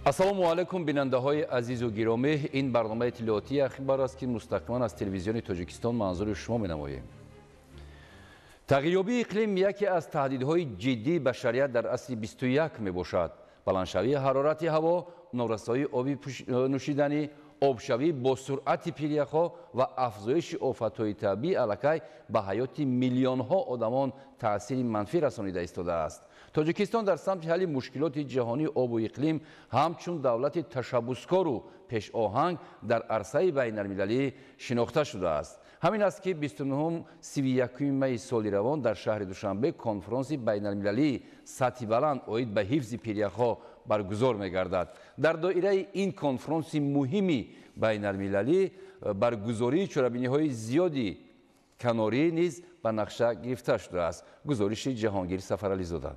Ассалому алайкум, бинандаҳои азизу гиромӣ. Ин барномаи иттилоотии Ахбор аст, ки мустақиман аз телевизиони Тоҷикистон манзури шумо менамоем. Тағйирёбии иқлим яке аз таҳдидҳои ҷиддии башарият дар асри 21 мебошад. Баландшавии ҳарорати ҳаво, норасоии оби нӯшиданӣ, обшавӣ бо суръати пиряхҳо ва афзоиши офатҳои табиӣ аллакай ба ҳаёти миллионҳо одамон таъсири манфӣ расонида истодааст. Тоҷикистон дар самти ҳалли мушкилоти ҷаҳонии обу иқлим ҳамчун давлати ташаббускору пешоҳанг дар арсаи байналмилалӣ шинохта шудааст. Ҳамин аст, ки 29-31 майи соли равон дар шаҳри Душанбе конфронси байналмилалии сатҳи баланд оид ба ҳифзи пиряхҳо баргузор мегардад. Дар доираи ин конфронси муҳими байналмилалӣ баргузории чорабиниҳои зиёди канорӣ низ ба нақша гирифта шудааст. Гузориши Ҷаҳонгир Сафарализода.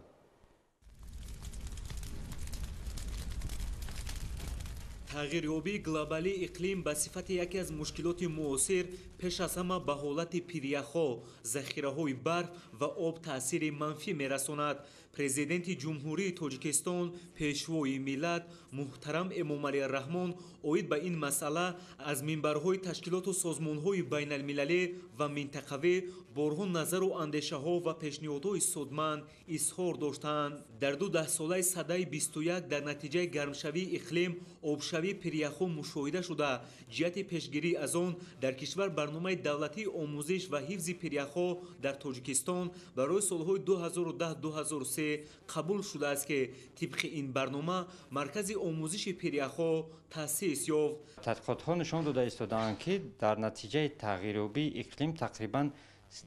Тағйирёбии глобалии иқлим ба сифати яке аз мушкилоти муосир пеш аз ҳама ба ҳолати пиряхҳо, захираҳои барф ва об таъсири манфӣ мерасонад. Президенти Ҷумҳурии Тоҷикистон, Пешвои миллат муҳтарам Эмомалӣ Раҳмон оид ба ин масъала аз минбарҳои ташкилоту созмонҳои байналмилалӣ ва минтақавӣ борҳо назару андешаҳо ва пешниҳодҳои судманд изҳор доштанд. Дар ду даҳсолаи садаи 21 дар натиҷаи гармшавии иқлим обшавии пиряхҳо мушоҳида шуда, ҷиҳати пешгирӣ аз он дар кишвар барномаи давлатии омӯзиш ва ҳифзи пиряхҳо дар Тоҷикистон барои солҳои 2010-2003 қабул шудааст, ки тибқи ин барнома маркази омӯзиши пиряхҳо таъсис ёфт. Тадқиқотҳо нишон дода истодаанд, ки дар натиҷаи тағйирёбии иқлим тақрибан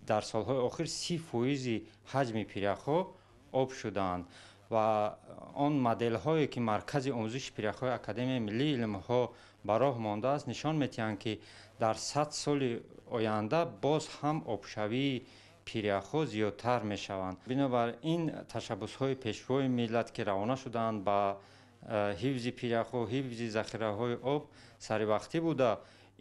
дар солҳои охир 30% ҳаҷми пиряхҳо об шудаанд ва он моделҳое, ки маркази омӯзиши пиряхҳои Академияи миллии илмҳо ба роҳ мондааст, нишон медиҳанд, ки дар 100 соли оянда боз ҳам обшавии пиряхҳо зиёдтар мешаванд. Бинобар ин ташаббусҳои пешвои миллат, ки равона шудаанд ба ҳифзи пиряхҳо, ҳифзи захираҳои об саривақтӣ буда,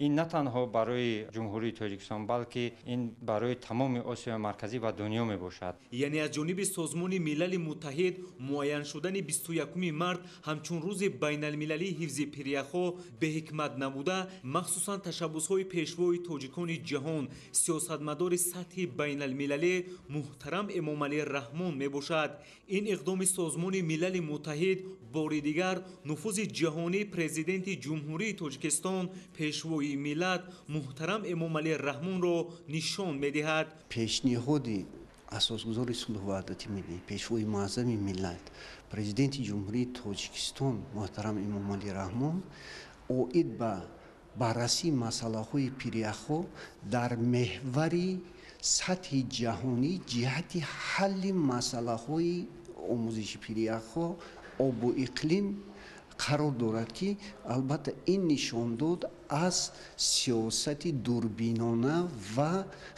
ин на танҳо барои Ҷумҳурии Тоҷикистон, балки ин барои тамоми Осиёи Марказӣ ва дунё мебошад. Яъне аз ҷониби Созмони Милали Муттаҳид муайян шудани 21 март ҳамчун рӯзи байналмилалии ҳифзи пиряхҳо беҳикмат набуда, махсусан ташаббусҳои пешвои тоҷикони ҷаҳон, сиёсатмадори сатҳи байналмилалӣ муҳтарам Эмомалӣ Раҳмон мебошад. Ин иқдоми Созмони Милали Муттаҳид бори дигар нуфузи ҷаҳонии президенти Ҷумҳурии Тоҷикистон, пешвои миллат муҳтарам Эмомалӣ Раҳмонро нишон медиҳад. Пешниҳоди асосгузори сулҳу ваҳдати миллӣ, пешвои муаззами миллат, президенти Ҷумҳурии Тоҷикистон муҳтарам Эмомалӣ Раҳмон оид ба баррасии масъалаҳои пиряхҳо дар меҳвари сатҳи ҷаҳонӣ ҷиҳати ҳалли масъалаҳои омӯзиши пиряхҳо, обу иқлим қарор дорад, ки албатта ин нишондод аз сиёсати дурбинона ва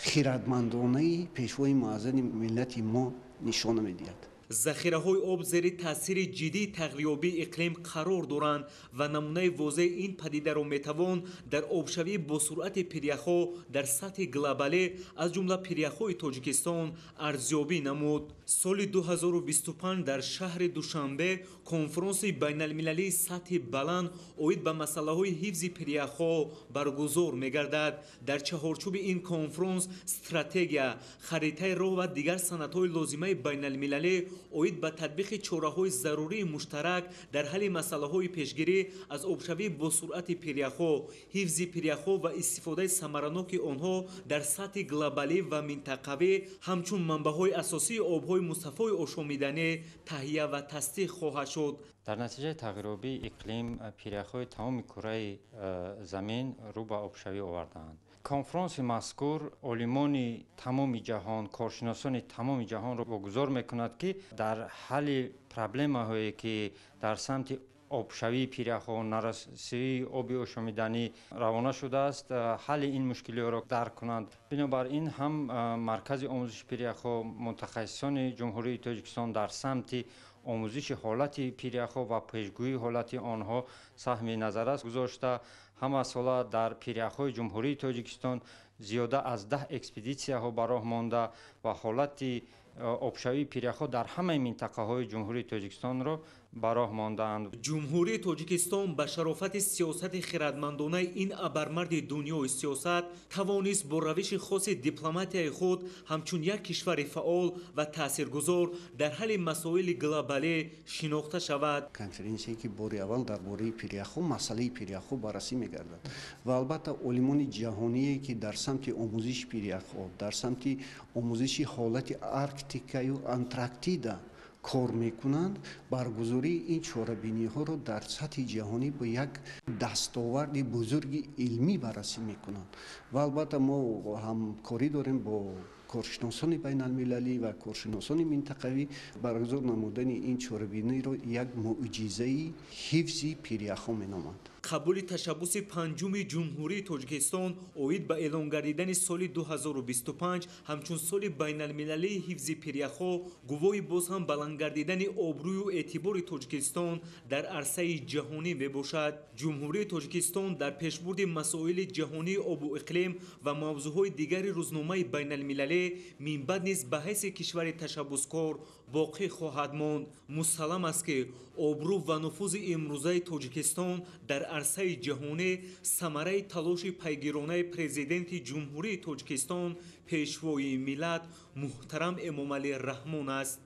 хирадмандонаи пешвои муаззами миллати мо нишона медиҳад. Захираҳои об зери таъсири ҷиддии тағйирёбии иқлим қарор доранд ва намунаи возеҳи ин падидаро метавон дар обшавии босуръати пиряхҳо дар сатҳи глобалӣ, аз ҷумла пиряхҳои Тоҷикистон арзёбӣ намуд. Соли 2025 дар шаҳри Душанбе конфронси байналмилалии сатҳи баланд оид ба масъалаҳои ҳифзи пиряхҳо баргузор мегардад. Дар чаҳорчӯби ин конфронс стратегия, харитаи роҳ ва дигар санадҳои лозимаи байналмилалӣ оид ба татбиқи чораҳои зарурии муштарак дар ҳалли масъалаҳои пешгирӣ аз обшавии босуръати пиряхҳо, ҳифзи пиряхҳо ва истифодаи самараноки онҳо дар сатҳи глобалӣ ва минтақавӣ ҳамчун манбаъҳои асосии обҳои мустафои ошомиданӣ таҳия ва тасдиқ хоҳад шуд. Дар натиҷаи тағйирёбии иқлим пиряхҳои тамоми кураи замин рӯ ба обшавӣ овардаанд. Конфронси мазкур олимони тамоми ҷаҳон, коршиносони тамоми ҷаҳонро вогузор мекунад, ки дар ҳалли проблемаҳое, ки дар самти обшавии пиряхҳо, нарасии оби ошомиданӣ равона шудааст, ҳалли ин мушкилиҳоро дарк кунанд. Бинобар ин ҳам маркази омӯзиши пиряхҳо, мутахассисони Ҷумҳурии Тоҷикистон дар самти омӯзиши ҳолати пиряхҳо ва пешгӯии ҳолати онҳо саҳми назаррас гузошта, ҳама сола дар пиряхҳои Ҷумҳурии Тоҷикистон зиёда аз 10 экспедитсияҳо ба роҳ монда ва ҳолати Обшавии пиряхҳо дар ҳамаи минтақаҳои Ҷумҳурии Тоҷикистонро ба роҳ мондаанд. Ҷумҳурии Тоҷикистон ба шарофати сиёсати хирадмандонаи ин абармарди дунёи сиёсат тавонист бо равиши хоси дипломатияи худ ҳамчун як кишвари фаъол ва таъсиргузор дар ҳалли масоили глобалӣ шинохта шавад. Конференсие ки бори аввал дар бораи пиряхҳо, масъалаи пиряхҳо баррасӣ мегардад ва албатта олимони ҷаҳоние ки дар самти омӯзиши пиряхҳо, дар самти омӯзиши ҳолати Арктикаю Антарктида кор мекунанд, баргузории ин чорабиниҳоро дар сатҳи ҷаҳонӣ бо як дастоварди бузурги илмӣ баррасӣ мекунанд. Ва албатта мо ҳамкорӣ дорем бо коршиносони байналмилалӣ ва коршиносони минтақавӣ. Баргузор намудани ин чорабиниро як мӯъҷизаи ҳифзи пиряхҳо меноманд. Қабули ташаббуси панҷуми Ҷумҳурии Тоҷикистон оид ба эълон гардидани соли 2025 ҳамчун соли байналмилалии ҳифзи пиряхҳо гувоҳи боз ҳам баланд гардидани обрӯю эътибори Тоҷикистон дар арсаи ҷаҳонӣ мебошад. Ҷумҳурии Тоҷикистон дар пешбурди масоили ҷаҳонии обу иқлим ва мавзӯъҳои дигари рӯзномаи байналмилалӣ минбаъд низ ба ҳайси кишвари ташаббускор боқӣ хоҳад монд. Мусаллам аст, ки обрӯ ва нуфузи имрӯзаи Тоҷикистон дар арсаи ҷаҳонӣ самараи талоши пайгиронаи Президенти Ҷумҳурии Тоҷикистон, Пешвои миллат муҳтарам Эмомалӣ Раҳмон аст.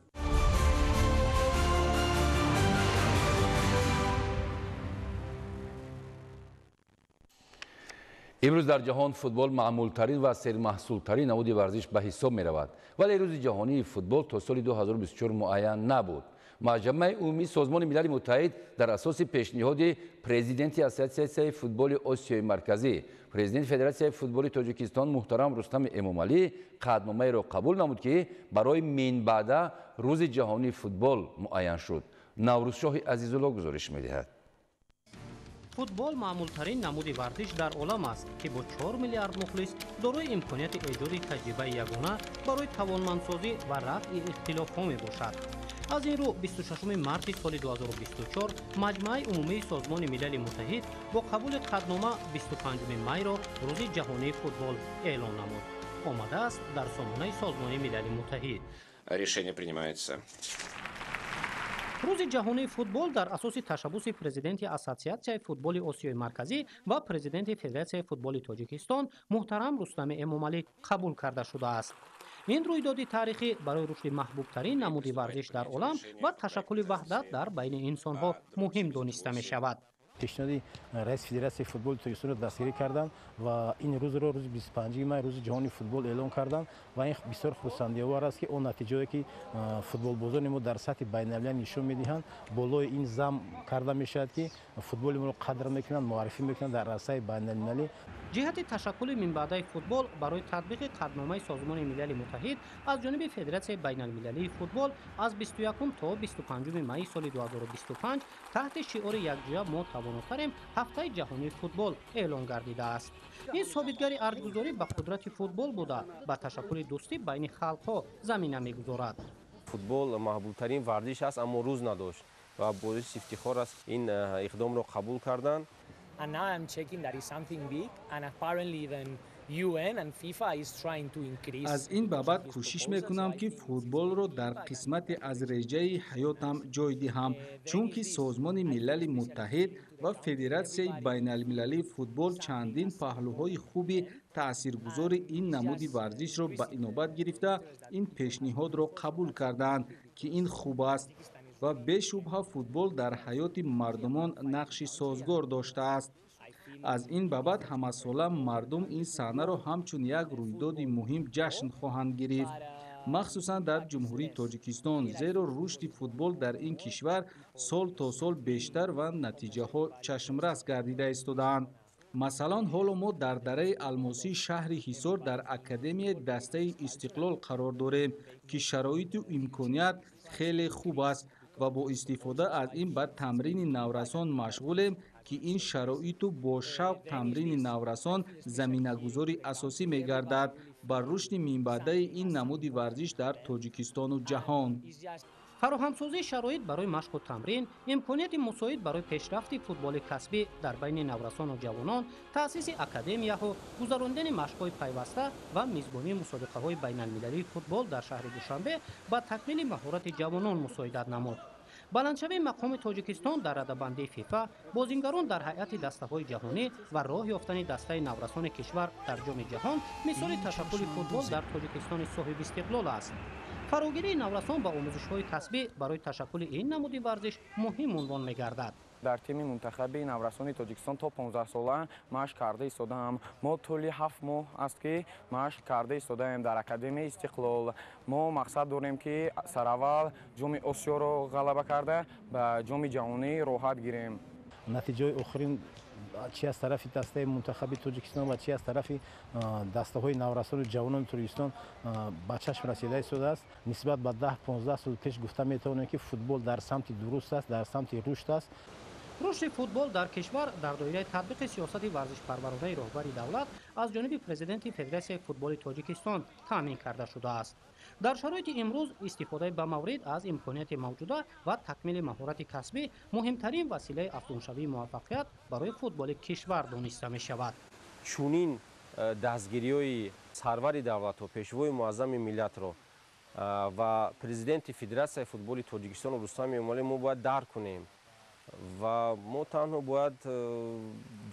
Имрӯз дар ҷаҳон футбол маъмултарин ва сермаҳсултарин намуди варзиш ба ҳисоб меравад, вале рӯзи ҷаҳонии футбол то соли 2024 муайян набуд. Маҷмаи умумии Созмони Милали Муттаҳид дар асоси пешниҳоди президенти Ассотсиатсияи футболи Осиёи Марказӣ, президенти Федератсияи футболи Тоҷикистон муҳтарам Рустами Эмомалӣ қатъномаеро қабул намуд, ки барои минбаъда рӯзи ҷаҳонии футбол муайян шуд. Наврӯзшоҳи Азизулло гузориш медиҳад. Футбол маъмултарин намуди варзиш дар олам аст, ки бо 4 миллиард мухлис дорои имконияти эҷоди таҷрибаи ягона барои тавонмандсозӣ ва рафъи ихтилофҳо мебошад. Аз ин рӯ 26 марти соли 2024 Маҷмааи умумии Созмони Милали Муттаҳид бо қабули қатънома 25 майро рӯзи ҷаҳонии футбол эълон намуд. Омадааст дар сомонаи Созмони Милали Муттаҳид. Решение принимается. Рӯзи ҷаҳонии футбол дар асоси ташаббуси президенти Ассотсиатсияи футболи Осиёи Марказӣ ва президенти Федератсияи футболи Тоҷикистон муҳтарам Рустами Эмомалӣ қабул карда шудааст. Ин рӯйдоди таърихӣ барои рушди маҳбубтарин намуди варзиш дар олам ва ташаккули ваҳдат дар байни инсонҳо муҳим дониста мешавад. Пешниҳоди раиси Федератсияи футболи Тоҷикистонро дастгирӣ карданд ва ин рӯзро рӯзи 25 май рӯзи ҷаҳонии футбол эълон карданд ва ин бисёр хурсандиовар аст, ки он натиҷае ки футболбозони мо дар сатҳи байналмилалӣ нишон медиҳанд, болои ин зам карда мешавад, ки футболи моро қадр мекунанд, муаррифӣ мекунанд дар арсаи байналмилалӣ. Ҷиҳати ташаккули минбаъдаи футбол барои татбиқи қатъномаи Созмони Милали Муттаҳид аз ҷониби Федератсияи байналмилалии футбол аз 21 то 25 майи соли 2025 таҳти шиори якҷоя мо тавонотарем ҳафтаи ҷаҳонии футбол эълон гардидааст. Ин собитгари арҷгузорӣ ба қудрати футбол буда, ба ташаккули дӯстӣ байни халқҳо замина мегузорад. Футбол маҳбубтарин варзиш аст, аммо рӯз надошт ва боиси ифтихор аст ин иқдомро қабул карданд. And now I'm checking that is something big, and apparently even UN and FIFA is trying to increase. Аз ин ба баъд кӯшиш мекунам, ки футболро дар қисмате аз реҷаи ҳаётам ҷой диҳам, чунки Созмони Милали Муттаҳид ва Федератсияи байналмилалии футбол чандин паҳлӯҳои хуби таъсиргузори ин намуди варзишро ба инобат гирифта ин пешниҳодро қабул кардаанд, ки ин хуб аст ва бешубҳа футбол дар ҳаёти мардумон нақши созгор доштааст. Аз ин ба баъд ҳамасола мардум ин саҳнаро ҳамчун як рӯйдоди муҳим ҷашн хоҳанд гирифт, махсусан дар Ҷумҳурии Тоҷикистон, зеро рушди футбол дар ин кишвар сол то сол бештар ва натиҷаҳо чашмрас гардида истодаанд. Масалан, ҳоло мо дар дараи Алмосии шаҳри Ҳисор дар Академияи дастаи Истиқлол қарор дорем, ки шароиту имконият хеле хуб аст ва бо истифода аз ин ба тамрини наврасон машғулем, ки ин шароиту бо шавқ тамрини наврасон заминагузори асосӣ мегардад бар рушди минбаъдаи ин намуди варзиш дар Тоҷикистону ҷаҳон. Фароҳамсозии шароит барои машқу тамрин, имконияти мусоид барои пешрафти футболи касбӣ дар байни наврасону ҷавонон, таъсиси академияҳо, гузарондани машқҳои пайваста ва мизбонии мусобиқаҳои байналмилалии футбол дар шаҳри Душанбе ба такмили маҳорати ҷавонон мусоидат намуд. Баландшавии мақоми Тоҷикистон дар радабандии ФИФА, бозингарон дар ҳайати дастаҳои ҷаҳонӣ ва роҳ ёфтани дастаи наврасони кишвар дар Ҷоми ҷаҳон мисоли ташаккули футбол дар Тоҷикистони соҳибистиқлол аст. Фарогирии наврасон ба омӯзишҳои касбӣ барои ташаккули ин намуди варзиш муҳим унвон мегардад. Дар тими мунтахаби наврасони Тоҷикистон то 15 сола машқ карда истодаам. Мо тӯли 7 моҳ аст, ки машқ карда истодаем дар Академияи Истиқлол. Мо мақсад дорем, ки сараввал Ҷоми Осиёро ғалаба карда, ба Ҷоми ҷаҳонӣ роҳат гирем. Натиҷаҳои охирин чи аз тарафи дастаи мунтахаби Тоҷикистон ва чи аз тарафи дастаҳои наврасону ҷавонони Тоҷикистон ба чашм расида истодааст. Нисбат ба 10-15 сол пеш гуфта метавонем, ки футбол дар самти дуруст аст, дар самти рушд аст. Рушди футбол дар кишвар дар доираи татбиқи сиёсати варзишпарваронаи роҳбари давлат аз ҷониби президенти Федератсияи футболи Тоҷикистон таъмин карда шудааст. Дар шароити имрӯз истифодаи ба маврид аз имконияти мавҷуда ва такмили маҳорати касбӣ муҳимтарин василаи афзуншавии муваффақият барои футболи кишвар дониста мешавад. Чунин дастгириҳои сарвари давлатҳо, пешвои муаззами миллатро ва президенти Федератсияи футболи Тоҷикистон Рустам Эмомалӣ мо бояд дарк кунем ва мо танҳо бояд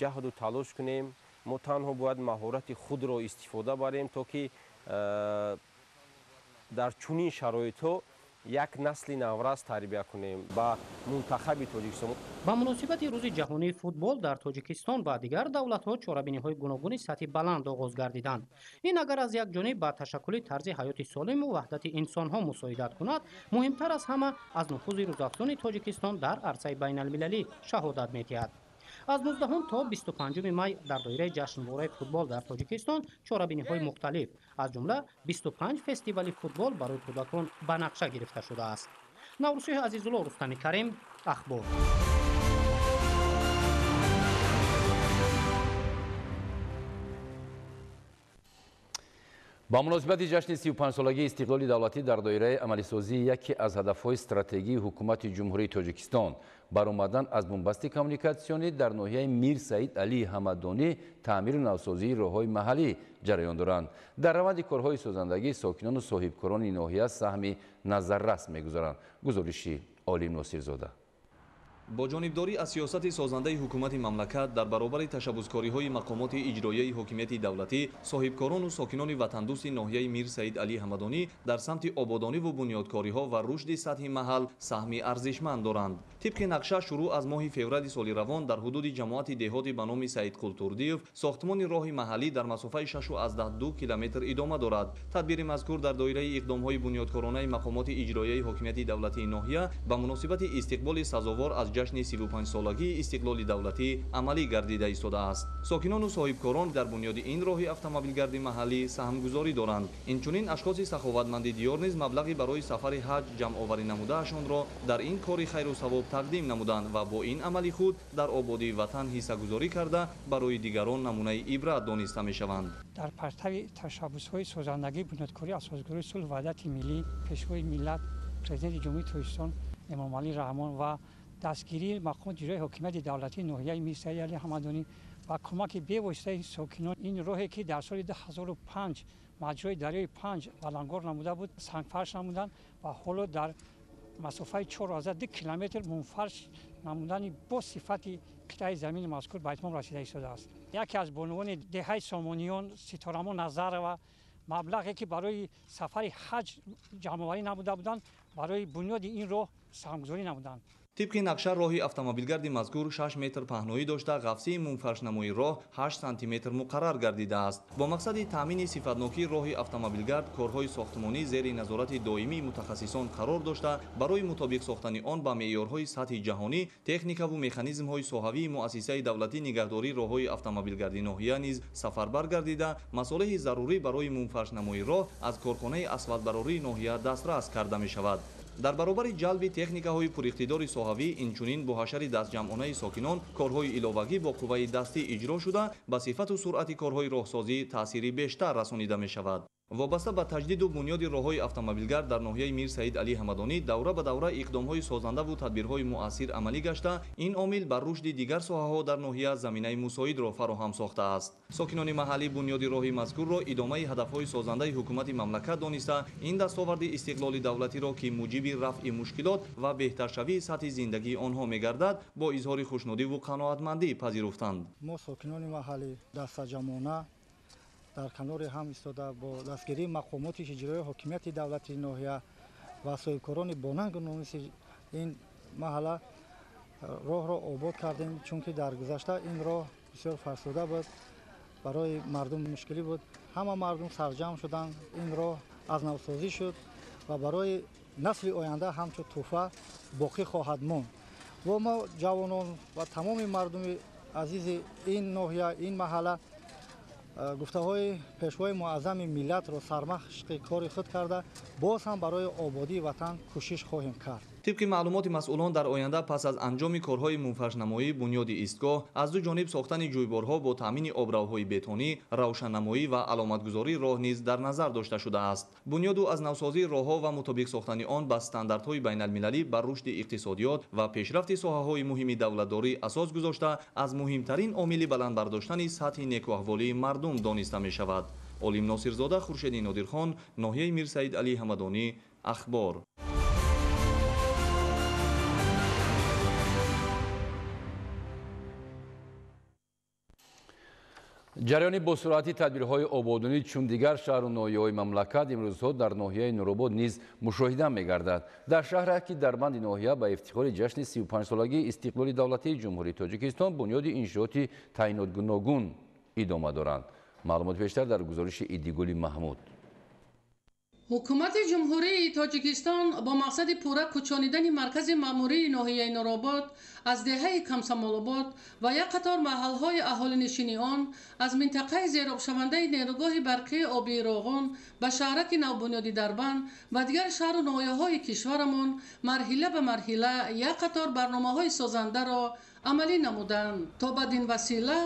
ҷаҳду талош кунем, мо танҳо бояд маҳорати худро истифода барем, то ки дар чунин шароитҳо як насли наврас тарбия кунем ба мунтахаби Тоҷикистон. Ба муносибати Рӯзи ҷаҳонии футбол дар Тоҷикистон ва дигар давлатҳо чорабиниҳои гуногуни сатҳи баланд оғоз гардиданд. Ин агар аз як ҷониб ба ташаккули тарзи ҳаёти солиму ваҳдати инсонҳо мусоидат кунад, муҳимтар аз ҳама аз нуфузи рӯзафзуни Тоҷикистон дар арсаи байналмилалӣ шаҳодат медиҳад. Аз 19 то 25 май дар доираи ҷашнвораи футбол дар Тоҷикистон чорабиниҳои мухталиф, аз ҷумла 25 фестивали футбол барои кӯдакон ба нақша гирифта шудааст. Наврӯзшоҳи Азизулло, Рустами Карим, Ахбор. Ба муносибати ҷашни 35-солагии истиқлоли давлатӣ дар доираи амалисозии яке аз ҳадафҳои стратегии ҳукумати Ҷумҳурии Тоҷикистон баромадан аз бунбасти коммуникатсионӣ дар ноҳияи Мир Саид Алии Ҳамадонӣ таъмиру навсозии роҳҳои маҳаллӣ ҷараён доранд. Дар раванди корҳои созандагӣ сокинону соҳибкорони ноҳия саҳми назаррас мегузоранд. Гузориши Олим Носирзода. Бо ҷонибдорӣ аз сиёсати созандаи ҳукумати мамлакат дар баробари ташаббускориҳои мақомоти иҷроияи ҳокимияти давлатӣ, соҳибкорону сокинони ватандӯсти ноҳияи Мир Саид Алӣ Ҳамадонӣ дар самти ободониву бунёдкориҳо ва рушди сатҳи маҳал саҳми арзишманд доранд. Тибқи нақша, шурӯъ аз моҳи феврали соли равон дар ҳудуди ҷамоати деҳоти ба номи Саид Қултурдиев сохтмони роҳи маҳаллӣ дар масофаи 6,2 километр идома дорад. Тадбири мазкур дар доираи иқдомҳои бунёдкоронаи мақомоти иҷроияи ҳокимияти давлатии ноҳия ба муносибати истиқболи сазовор аз ҷашни 35-солагии истиқлоли давлатӣ амалӣ гардида истодааст. Сокинону соҳибкорон дар бунёди ин роҳи автомобилгарди маҳаллӣ саҳмгузорӣ доранд. Инчунин ашхоси саховатманди диёр низ маблағи барои сафари ҳаҷ ҷамъоварӣ намудаашонро дар ин кори хайру савоб тақдим намуданд ва бо ин амали худ дар ободии ватан ҳиссагузорӣ карда барои дигарон намунаи ибрат дониста мешаванд. Дар партави ташаббусҳои созандагии бунёдкорӣ асосгузори сулҳу ваҳдати миллӣ, пешвои миллат, президенти Ҷумҳурии Тоҷикистон Эмомалӣ Раҳмон ва дастгирии мақомоти иҷроияи ҳокимияти давлатии ноҳияи Мир Саид Алӣ Ҳамадонӣ ва кӯмаки бевоситаи сокинон ин роҳе ки дар соли 2005 маҷрои дарёи Панҷ балангор намуда буд, сангфарш намуданд ва ҳоло дар масофаи 4,2 километр мунфарш намудани бо сифати қитъаи замини мазкур ба итмом расида истодааст. Яке аз бонувони деҳаи Сомониён Ситорамо Назарова маблағе ки барои сафари ҳаҷ ҷамъоварӣ намуда буданд, барои бунёди ин роҳ саҳмгузорӣ намуданд. Тибқи нақша, роҳи автомобилгарди мазкур 6 метр паҳноӣ дошта, ғафсии мунфаршнамои роҳ 8 сантиметр муқаррар гардидааст. Бо мақсади таъмини сифатнокии роҳи автомобилгард корҳои сохтмонӣ зери назорати доимии мутахассисон қарор дошта, барои мутобиқ сохтани он ба меъёрҳои сатҳи ҷаҳонӣ техникаву механизмҳои соҳавии муассисаи давлатӣ нигаҳдории роҳҳои автомобилгарди ноҳия низ сафарбар гардида, масолеҳи зарурӣ барои мунфаршнамои роҳ аз корхонаи асфалтбарории ноҳия дастрас карда мешавад. Дар баробари ҷалби техникаҳои пуриқтидори соҳавӣ, инчунин бо ҳашари дастҷамъонаи сокинон корҳои иловагӣ бо қувваи дастӣ иҷро шуда, ба сифату суръати корҳои роҳсозӣ таъсири бештар расонида мешавад. Вобаста ба таҷдиду бунёди роҳҳои автомобилгард дар ноҳияи Мир Саид Алӣ Ҳамадонӣ давра ба давра иқдомҳои созандаву тадбирҳои муассир амалӣ гашта, ин омил бар рушди дигар соҳаҳо дар ноҳия заминаи мусоидро фароҳам сохтааст. Сокинони маҳаллӣ бунёди роҳи мазкурро идомаи ҳадафҳои созандаи ҳукумати мамлакат дониста, ин дастоварди истиқлоли давлатиро, ки муҷиби рафъи мушкилот ва беҳтаршавии сатҳи зиндагии онҳо мегардад, бо изҳори хушнудиву қаноатмандӣ пазируфтанд. Мо сокинони маҳаллӣ дастаҷамъона дар канори ҳам истода бо дастгирии мақомоти иҷроии ҳокимияти давлатии ноҳия ва соҳибкорони бонангу номуси ин маҳалла роҳро обод кардем, чунки дар гузашта ин роҳ бисёр фарсуда буд, барои мардум мушкилӣ буд. Ҳама мардум сарҷамъ шуданд, ин роҳ аз навсозӣ шуд ва барои насли оянда ҳамчун тӯҳфа боқӣ хоҳад монд. Бо мо ҷавонон ва тамоми мардуми азизи ин ноҳия, ин маҳалла гуфтаҳои пешвои муаззами миллатро сармашқи кори худ карда, боз ҳам барои ободии ватан кӯшиш хоҳем кард. Тибқи маълумоти масъулон, дар оянда пас аз анҷоми корҳои мунфаршнамоӣ, бунёди истгоҳ, аз ду ҷониб сохтани ҷӯйборҳо бо таъмини обравҳои бетонӣ, равшаннамоӣ ва аломатгузории роҳ низ дар назар дошта шудааст. Бунёду аз навсозии роҳҳо ва мутобиқ сохтани он ба стандартҳои байналмилалӣ бар рушди иқтисодиёт ва пешрафти соҳаҳои муҳими давлатдорӣ асос гузошта, аз муҳимтарин омили баланд бардоштани сатҳи некуаҳволии мардум дониста мешавад. Олим Носирзода, Хуршеди Нодирхон, ноҳияи Мир Саид Алӣ Ҳамадонӣ, Ахбор. Ҷараёни босуръати тадбирҳои ободонӣ чун дигар шаҳру ноҳияҳои мамлакат имрӯзҳо дар ноҳияи Нуробод низ мушоҳида мегардад. Дар шаҳре ки дар банди ноҳия ба ифтихори ҷашни 35-солагии истиқлоли давлатии Ҷумҳурии Тоҷикистон бунёди иншооти таъинотгуногун идома доранд. Маълумоти бештар дар гузориши Идигули Маҳмуд. Ҳукумати Ҷумҳурии Тоҷикистон бо мақсади пурра кӯчонидани маркази маъмурии ноҳияи Нуробод аз деҳаи Комсомолобод ва як қатор маҳалҳои аҳолинишини он аз минтақаи зеробшавандаи нерӯгоҳи барқии обии Роғун ба шаҳраки навбунёди Дарбанд ва дигар шаҳру ноҳияҳои кишварамон марҳила ба марҳила як қатор барномаҳои созандаро амалӣ намуданд, то бадин васила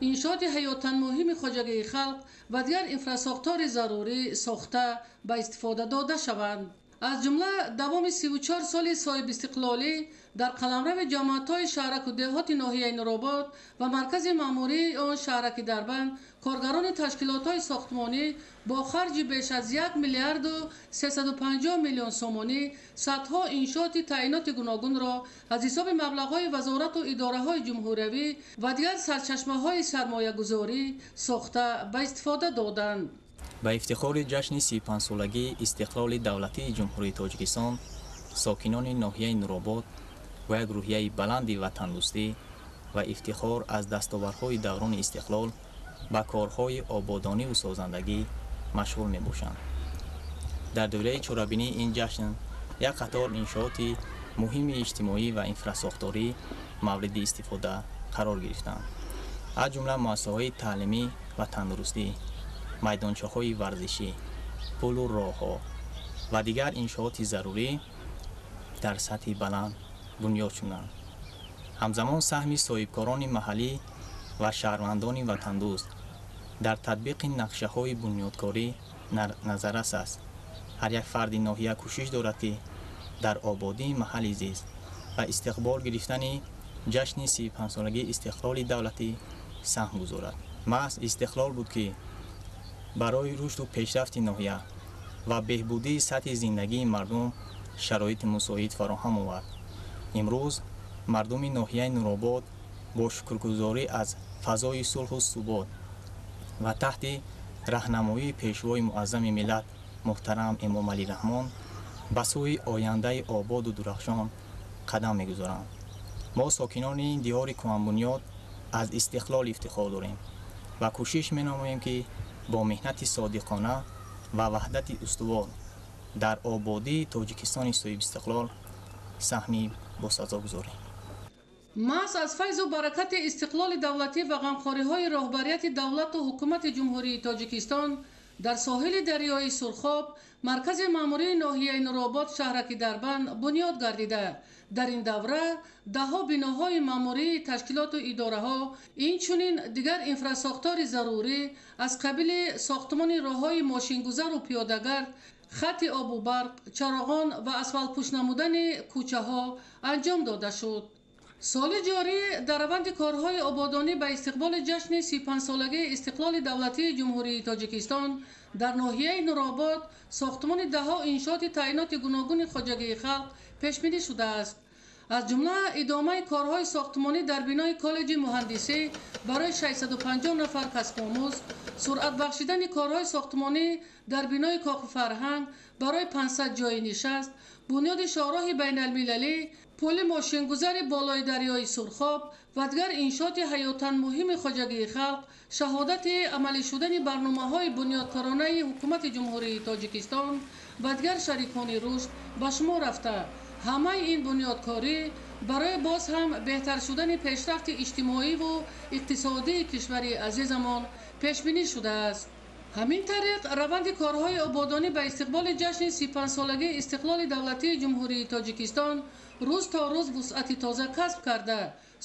иншооти ҳаётан муҳими хоҷагии халқ ва дигар инфрасохтори зарурӣ сохта ба истифода дода шаванд. Аз ҷумла давоми 34 соли соҳибистиқлолӣ дар қаламрави ҷамоатҳои шаҳраку деҳоти ноҳияи Нуробод ва маркази маъмурии он шаҳраки Дарбанд коргарони ташкилотҳои сохтмонӣ бо харҷи беш аз 1 миллиарду 350 миллион сомонӣ садҳо иншооти таъиноти гуногунро аз ҳисоби маблағҳои вазорату идораҳои ҷумҳуриявӣ ва дигар сарчашмаҳои сармоягузорӣ сохта ба истифода доданд. Ба ифтихори ҷашни 35-солагии истиқлоли давлатии Ҷумҳурии Тоҷикистон сокинони ноҳияи Нуробод бо як рӯҳияи баланди ватандӯстӣ ва ифтихор аз дастовардҳои даврони истиқлол ба корҳои ободониву созандагӣ машғул мебошанд. Дар доираи чорабинии ин ҷашн як қатор иншооти муҳими иҷтимоӣ ва инфрасохторӣ мавриди истифода қарор гирифтанд, аз ҷумла муассисаҳои таълимӣ ва тандурустӣ, майдончаҳои варзишӣ, пулу роҳҳо ва дигар иншооти зарурӣ дар сатҳи баланд бунёд шуданд. Ҳамзамон саҳми соҳибкорони маҳаллӣ ва шаҳрвандони ватандӯст дар татбиқи нақшаҳои бунёдкорӣ назаррас аст. Ҳар як фарди ноҳия кӯшиш дорад, ки дар ободии маҳалли зист ва истиқбол гирифтани ҷашни 35-солагии истиқлоли давлатӣ саҳм гузорад. Маҳз истиқлол буд, ки барои рушду пешрафти ноҳия ва беҳбудии сатҳи зиндагии мардум шароити мусоид фароҳам овард. Имрӯз мардуми ноҳияи Нуробод бо шукргузорӣ аз фазои сулҳу субот ва таҳти раҳнамоии пешвои муаззами миллат муҳтарам Эмомалӣ Раҳмон ба сӯи ояндаи ободу дурахшон қадам мегузоранд. Мо сокинони ин диёри кӯҳанбунёд аз истиқлол ифтихор дорем ва кӯшиш менамоем, ки бо меҳнати содиқона ва ваҳдати устувор дар ободии Тоҷикистони соҳибистиқлол саҳми босазо гузорем. Маҳз аз файзу баракати истиқлоли давлатӣ ва ғамхориҳои роҳбарияти давлату ҳукумати Ҷумҳурии Тоҷикистон Дар соҳили дарёи Сурхоб маркази маъмурии ноҳияи Нуробод шаҳраки Дарбанд бунёд гардида. Дар ин давра даҳҳо биноҳои маъмурии ташкилоту идораҳо, инчунин дигар инфрасохтори зарурӣ аз қабили сохтмони роҳҳои мошингузару пиёдагард, хатти обу барқ, чароғон ва асфалтпӯш намудани кӯчаҳо анҷом дода шуд. Соли ҷорӣ дар раванди корҳои ободонӣ ба истиқболи ҷашни 35-солагии истиқлоли давлатии Ҷумҳурии Тоҷикистон дар ноҳияи Нуробод сохтмони даҳҳо иншооти таъиноти гуногуни хоҷагии халқ пешбинӣ шудааст. Аз ҷумла идомаи корҳои сохтмонӣ дар бинои коллеҷи муҳандисӣ барои 650 нафар касбомӯз, суръат бахшидани корҳои сохтмонӣ дар бинои кохи фарҳанг барои 500 ҷойи нишаст, бунёди шоҳроҳи байналмилалӣ, пули мошингузари болои дарёи Сурхоб ва дигар иншооти ҳаётан муҳими хоҷагии халқ шаҳодати амалӣ шудани барномаҳои бунёдкоронаи ҳукумати Ҷумҳурии Тоҷикистон ва дигар шарикони рушд ба шумор рафта, ҳамаи ин бунёдкорӣ барои боз ҳам беҳтар шудани пешрафти иҷтимоиву иқтисодии кишвари азизамон пешбинӣ шудааст. Ҳамин тариқ раванди корҳои ободонӣ ба истиқболи ҷашни 35-солагии истиқлоли давлатии Ҷумҳурии Тоҷикистон рӯз то рӯз вусъати тоза касб карда,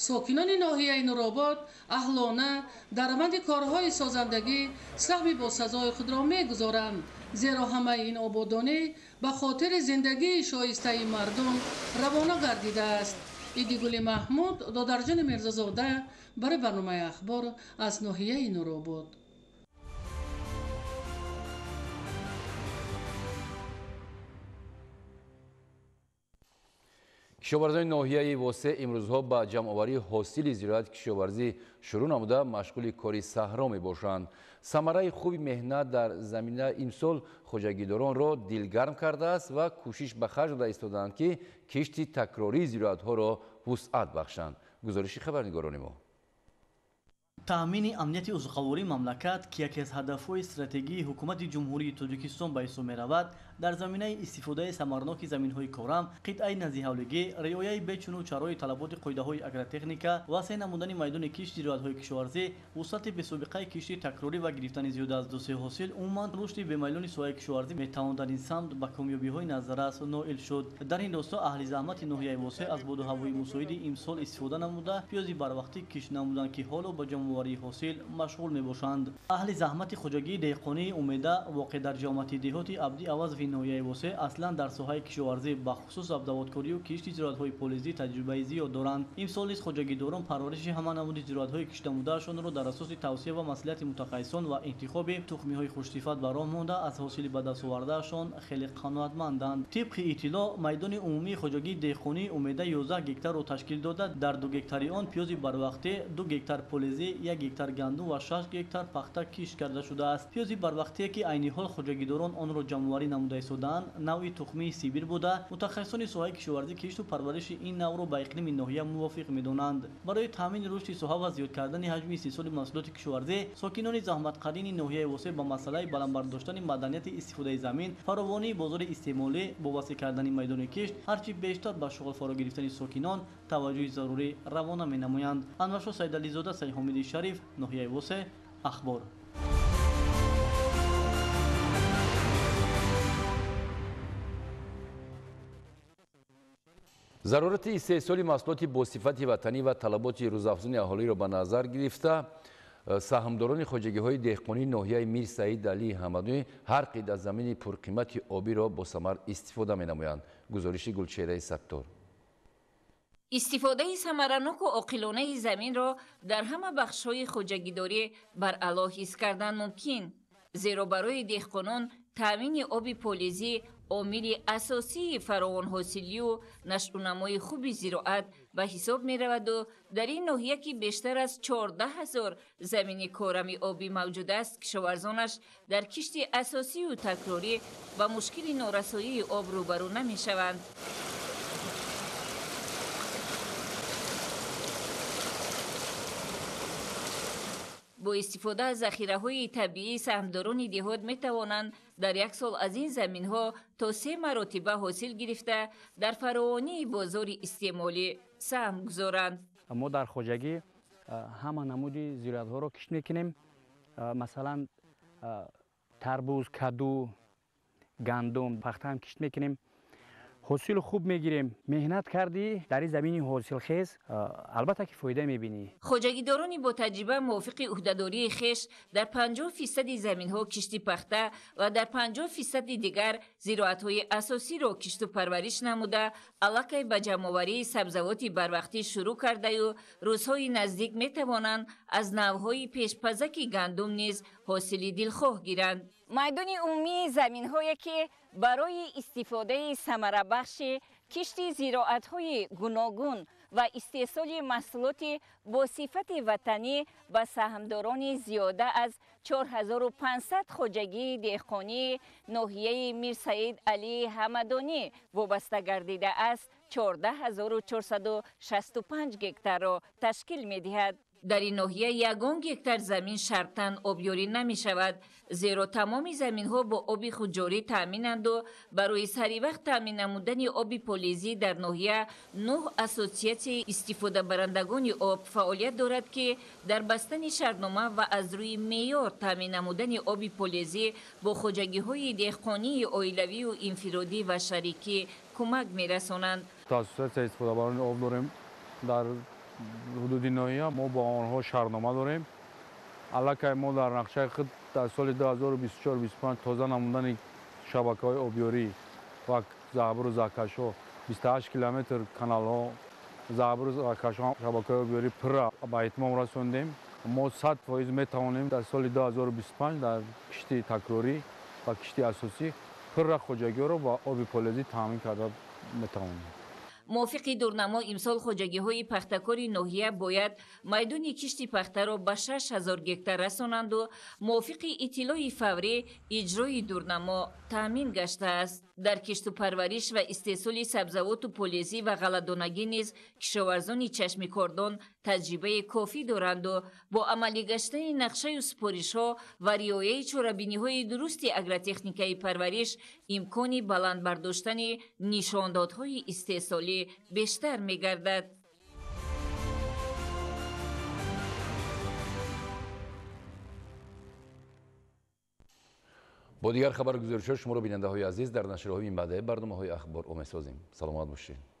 сокинони ноҳияи Нуробод аҳлона дар раванди корҳои созандагӣ саҳми босазои худро мегузоранд, зеро ҳамаи ин ободонӣ ба хотири зиндагии шоистаи мардум равона гардидааст. Идигули Маҳмуд, Додарҷони Мирзозода барои барномаи Ахбор аз ноҳияи Нуробод. Кишоварзони ноҳияи Восе имрӯзҳо ба ҷамъоварии ҳосили зироати кишоварзӣ шурӯъ намуда машғули кори саҳро мебошанд. Самараи хуби меҳнат дар замина имсол хоҷагидоронро дилгарм кардааст ва кӯшиш ба харҷ дода истодаанд, ки кишти такрории зироатҳоро вусъат бахшанд. Гузориши хабарнигорони мо. Таъмини амнияти озуқавории мамлакат, ки яке аз ҳадафҳои стратегии ҳукумати Ҷумҳурии Тоҷикистон ба ҳисоб меравад, дар заминаи истифодаи самарноки заминҳои корам, қитъаи наздиҳавлигӣ, риояи бечуну чарои талаботи қоидаҳои агротехника, васеъ намудани майдони кишти зироатҳои кишоварзӣ, вусъати бесобиқаи кишти такрорӣ ва гирифтани зиёда аз 2-3 ҳосил, умуман рушди бемайлони соҳаи кишоварзӣ метавон дар ин самт ба комёбиҳои назаррас ноил шуд. Дар ин росто аҳли заҳмати ноҳияи Восе аз боду ҳавои мусоиди имсол истифода намуда, пиёзи барвақтӣ кишт намуданд, ки ҳоло ба ҷамъоварии ҳосил машғул мебошанд. Аҳли заҳмати хоҷагии деҳқонии Умеда воқеъ дар ҷамоати деҳоти Абди Авазови ноҳияи Восе аслан дар соҳаи кишоварзӣ, бахусус абдаводкорию кишти зироатҳои полизӣ таҷрибаи зиёд доранд. Имсол низ хоҷагидорон парвариши ҳама намуди зироатҳои киштнамудаашонро дар асоси тавсия ва маслиҳати мутахассисон ва интихоби тухмиҳои хушсифат ба роҳ монда, аз ҳосили ба даст овардаашон хеле қаноатманданд. Тибқи иттилоъ, майдони умумии хоҷагии деҳқонии Умеда 11 гектарро ташкил дода, дар 2 гектари он пиёзи барвақтӣ, 2 гектар полизӣ, 1 гектар гандум ва 6 гектар пахта кишт карда шудааст. Пиёзи барвақтие, ки айни ҳол хоҷагидорон онро ҷамъоварӣ намуда истодаанд, навъи тухмии Сибир буда, мутахассисони соҳаи кишоварзӣ кишту парвариши ин навъро ба иқлими ноҳия мувофиқ медонанд. Барои таъмини рушди соҳа ва зиёд кардани ҳаҷми истеҳсоли маҳсулоти кишоварзӣ, сокинони заҳматқарини ноҳияи Восе ба масъалаи баланд бардоштани маданияти истифодаи замин, фаровонии бозори истеъмолӣ, бо васеъ кардани майдони кишт, ҳарчи бештар ба шуғл фаро гирифтани сокинон таваҷҷӯҳи зарурӣ равона менамоянд. Анваршоҳ Сайдализода, Сайҳомиди Шариф, ноҳияи Восе, Ахбор. Зарурати истеҳсоли маҳсулоти босифати ватанӣ ва талаботи рӯзафзуни аҳолиро ба назар гирифта, саҳмдорони хоҷагиҳои деҳқонии ноҳияи Мир Саид Алии Ҳамадонӣ ҳар қитъа замини пурқимати обиро босамар истифода менамоянд. Гузориши Гулчеҳраи Саттор. Истифодаи самараноку оқилонаи заминро дар ҳама бахшҳои хоҷагидорӣ баръало ҳис кардан мумкин, зеро барои деҳқонон таъмини оби полизӣ омили асосии фаровонҳосилию нашъунамои хуби зироат ба ҳисоб мераваду дар ин ноҳия, ки бештар аз 14 000 замини корами обӣ мавҷуд аст, кишоварзонаш дар кишти асосию такрорӣ ба мушкили норасоии об рӯбарӯ намешаванд. Бо истифода аз захираҳои табиӣ саҳмдорони деҳот метавонанд дар як сол аз ин заминҳо то 3 маротиба ҳосил гирифта, дар фаровонии бозори истеъмолӣ саҳм гузоранд. Мо дар хоҷагӣ ҳама намуди зироатҳоро кишт мекунем. Масалан, Тарбуз, каду, гандум, пахта ҳам кишт мекунем. Ҳосил хуб мегирем. Меҳнат кардӣ дар ин замини ҳосилхез, албатта ки фоида мебинӣ. Хоҷагидорони бо таҷриба мувофиқи ӯҳдадории хеш дар 50% заминҳо кишти пахта ва дар 50% дигар зироатҳои асосиро кишту парвариш намуда, аллакай ба ҷамъоварии сабзавоти барвақтӣ шурӯъ кардаю рӯзҳои наздик метавонанд аз навъҳои пешпазаки гандум низ ҳосили дилхоҳ гиранд. Майдони умумии заминҳое ки барои истифодаи самарабахши кишти зироатҳои гуногун ва истеҳсоли маҳсулоти бо сифати ватанӣ ба саҳмдорони зиёда аз 4500 хоҷагии деҳқонии ноҳияи Мирсаид Алии Ҳамадонӣ вобаста гардидааст, 14465 гектарро ташкил медиҳад. Дар ин ноҳия ягон гектар замин шартан обёрӣ намешавад, зеро тамоми заминҳо бо оби худҷорӣ таъминанду барои саривақт таъмин намудани оби полизӣ дар ноҳия 9 ассотсиатсияи истифодабарандагони об фаъолият дорад, ки дар бастани шартнома ва аз рӯи меъёр таъмин намудани оби полизӣ бо хоҷагиҳои деҳқонии оилавию инфиродӣ ва шарикӣ кӯмак мерасонанд. Ассотсиатсияи истифодабарони об дорем дар ҳудуди ноҳия, мо бо онҳо шартнома дорем. Аллакай мо дар нақшаи худ дар соли 2024-25 тоза намудани шабакаҳои обёрӣ ва заҳбуру заҳкашҳо 28 километр каналҳо, заҳбуру заҳкашҳо, шабакаҳои обёрӣ пурра ба итмом расондем. Мо 100% метавонем дар соли 2025 дар кишти такрорӣ ва кишти асосӣ пурра хоҷагиҳоро ба оби полезӣ таъмин карда метавонем. Мувофиқи дурнамо имсол хоҷагиҳои пахтакори ноҳия бояд майдони кишти пахтаро ба 6000 гектар расонанду мувофиқи иттилои фаврӣ иҷрои дурнамо таъмин гаштааст. Дар кишту парвариш ва истеҳсоли сабзавоту полезӣ ва ғалладонагӣ низ кишоварзони чашмикордон таҷрибаи кофӣ доранду бо амалӣ гаштани нақшаю супоришҳо ва риояи чорабиниҳои дурусти агротехникаи парвариш имкони баланд бардоштани нишондодҳои истеҳсолӣ бештар мегардад. Бо дигар хабаргузоришҳо шуморо, бинандаҳои азиз, дар нашрҳои минбаъдаи барномаҳои ахбор омесозем. Саломат бошед.